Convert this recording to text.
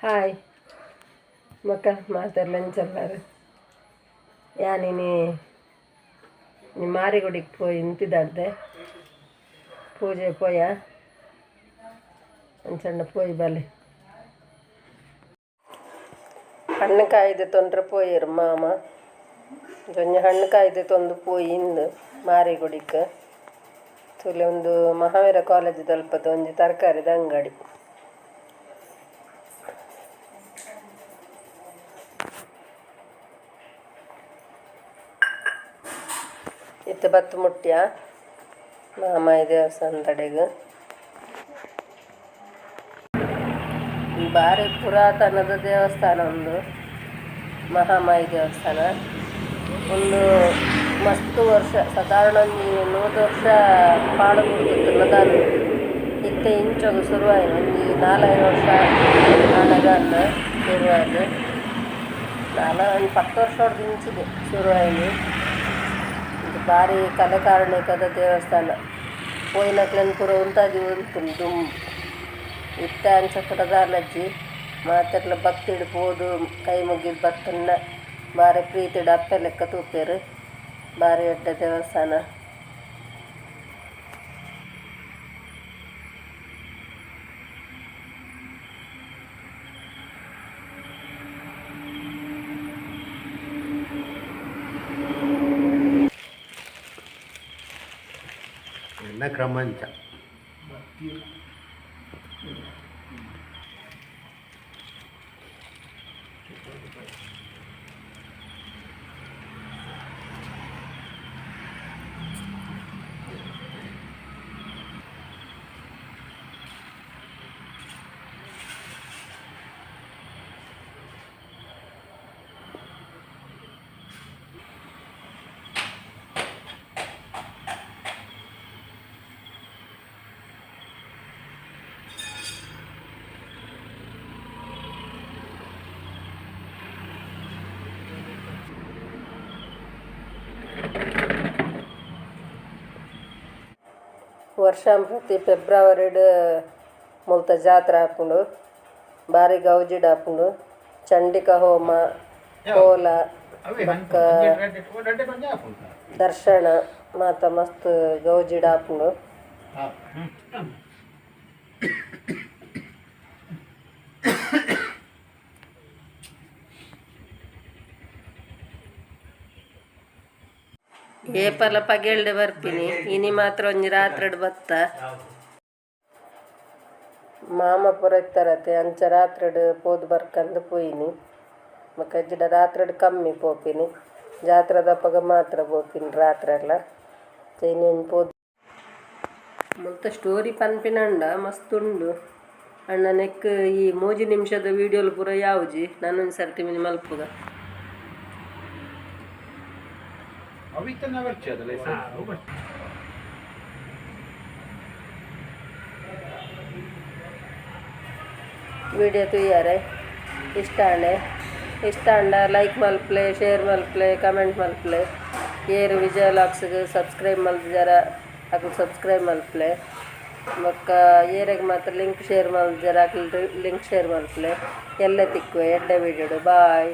Hi ಮಕ್ಕ ಮಾತೆರ್ಲ ಎಂಚಲ್ಲಾರು ಯಾನಿನಿ ಮಾರಿಗುಡಿಗೆ ಪೋಯಿ ಇಂತಿದಾಡ್ದೆ ಪೂಜೆ ಪೋಯ ಅಂಚಂಡ ಪೋಯಿ ಬಲೆ ಹಣ್ಣು ಕಾಯ್ದೆ ತೊಂದ್ರೆ ಪೋಯೆರ್ ಮಾಮ ಒಂಜಿ ಹಣ್ಣು ಕಾಯ್ದೆ ತೊಂದು ಪೋಯಿ ಇಂದು ಮಾರಿಗುಡಿಕ್ ತೂಲೆ ಒಂದು ಮಹಾವೀರ ಕಾಲೇಜ್ ದಲ್ಪದ ಒಂಜಿ ತರಕಾರಿದ ಅಂಗಡಿ. ಇತ್ತೆ ಬತ್ತ್ ಮುಟ್ಯ ಮಾಮಾಯಿ ದೇವಸ್ಥಾನದಡೆಗ್ ಬಾರಿ ಪುರಾತನದ ದೇವಸ್ಥಾನ ಉಂದು ಮಹಾಮಾಯಿ ದೇವಸ್ಥಾನ. ಉಂದು ಮಸ್ತ್ ವರ್ಷ ಸಾಧಾರಣ ಒಂಜಿ 100 ವರ್ಷ ಪಾಳು ಬೂರ್ದಿತ್ತುಂಡ ದಾನ್ನ ಇತ್ತೆ ಇಂಚೊಗು ಸುರು ಆಯಿನ ಒಂಜಿ 4-5 ವರ್ಷ ಆನಗ ಸುರು ಆದ್ ದಾಲ ಒಂಜಿ 10 ವರ್ಷೊಡ್ದು ಇಂಚಿಗೆ ಸುರು ಆಯಿನಿ. ಉಂದು ಬಾರಿ ಕಲೆ ಕಾರ್ಣಿಕದ ದೇವಸ್ಥಾನ. ಪೋಯಿನಕ್ಲೆನ್ ಪೂರ ಉಂತಾದಿ ಉಂತುಂಡು ದುಂಬು. ಇತ್ತೆ ಅಂಚ ಪೂರ ದಾಲಜ್ಜಿ ಮಾತೆರ್ಲ ಭಕ್ತಿಡ್ ಪೋದು ಕೈ ಮುಗಿದ್ ಬತ್ತುಂಡ ಬಾರಿ ಪ್ರೀತಿಡ್ ಅಪ್ಪೆ ಲೆಕ್ಕ ತೂಪೆರ್. ಬಾರಿ ಎಡ್ಡೆ ದೇವಸ್ಥಾನ. ಎನ್ನ ಕ್ರಮಂಚ. ವರ್ಷ ಪ್ರತಿ ಫೆಬ್ರವರಿಡ್ ಮುಲ್ತ ಜಾತ್ರೆ ಆಪುಂಡು. ಬಾರಿ ಗೌಜಿಡ್ ಆಪುಂಡು. ಚಂಡಿಕಾ ಹೋಮ, ಕೋಲ ಬೊಕ್ಕ ದರ್ಶನ ಮಾತ ಮಸ್ತ್ ಗೌಜಿಡ್ ಆಪುಂಡು. ಏಪಲ ಪಗೆಲ್ಡೆ ಬರ್ಪಿನಿ, ಇನಿ ಮಾತ್ರ ಒಂಜಿ ರಾತ್ರೆಡ್ ಬತ್ತ. ಮಾಮ ಪೂರ ಇತ್ತರತೆ, ಅಂಚ ರಾತ್ರೆಡ್ ಪೋದು ಬರ್ಕಂದ್ ಪೋಯಿನಿ. ಬೊಕ ಇಜ್ಜಿಡ ರಾತ್ರೆಡ್ ಕಮ್ಮಿ ಪೋಪಿನಿ. ಜಾತ್ರೆದಪಗ ಮಾತ್ರ ಪೋಪಿನಿ ರಾತ್ರೆ ಎಲ್ಲ. ಇನಿ ಒಂಜಿ ಪೋದು ಮುಲ್ತ ಸ್ಟೋರಿ ಪನ್ಪಿನಂಡ ಮಸ್ತ್ ಉಂಡು. ಆಂಡ ನೆಕ್ಕ್ ಈ 3 ನಿಮಿಷದ ವೀಡಿಯೋಲು ಪೂರ ಯಾವುಜಿ. ನನೊಂಜಿ ಸರ್ತಿ ಮಿನಿ ಮಲ್ಪುಗ. ಅವಿತನ ವರ್ಚದಲ್ಲ. ವಿಡಿಯೋ ತೂಯರೆ ಇಷ್ಟ ಆಂಡೆ. ಇಷ್ಟ ಆಂಡ ಲೈಕ್ ಮಲ್ಪಲೆ, ಶೇರ್ ಮಲ್ಪಲೆ, ಕಮೆಂಟ್ ಮಲ್ಪಲೆ. ಏರು ವಿಜಯ ವ್ಲಾಗ್ಸ್ಗೆ ಸಬ್ಸ್ಕ್ರೈಬ್ ಮಲ್ತಿಜಾರ, ಅಕುಲು ಸಬ್ಸ್ಕ್ರೈಬ್ ಮಲ್ಪಲೆ. ಬೊಕ್ಕ ಏರೆಗ್ ಮಾತ್ರ ಲಿಂಕ್ ಶೇರ್ ಮಲ್ತಿಜಾರ, ಅಕುಲು ಲಿಂಕ್ ಶೇರ್ ಮಲ್ಪಲೆ. ಎಲ್ಲೆ ತಿಕ್ಕುವೆ ಎಡ್ಡೆ ವಿಡಿಯೋಡು. ಬಾಯ್.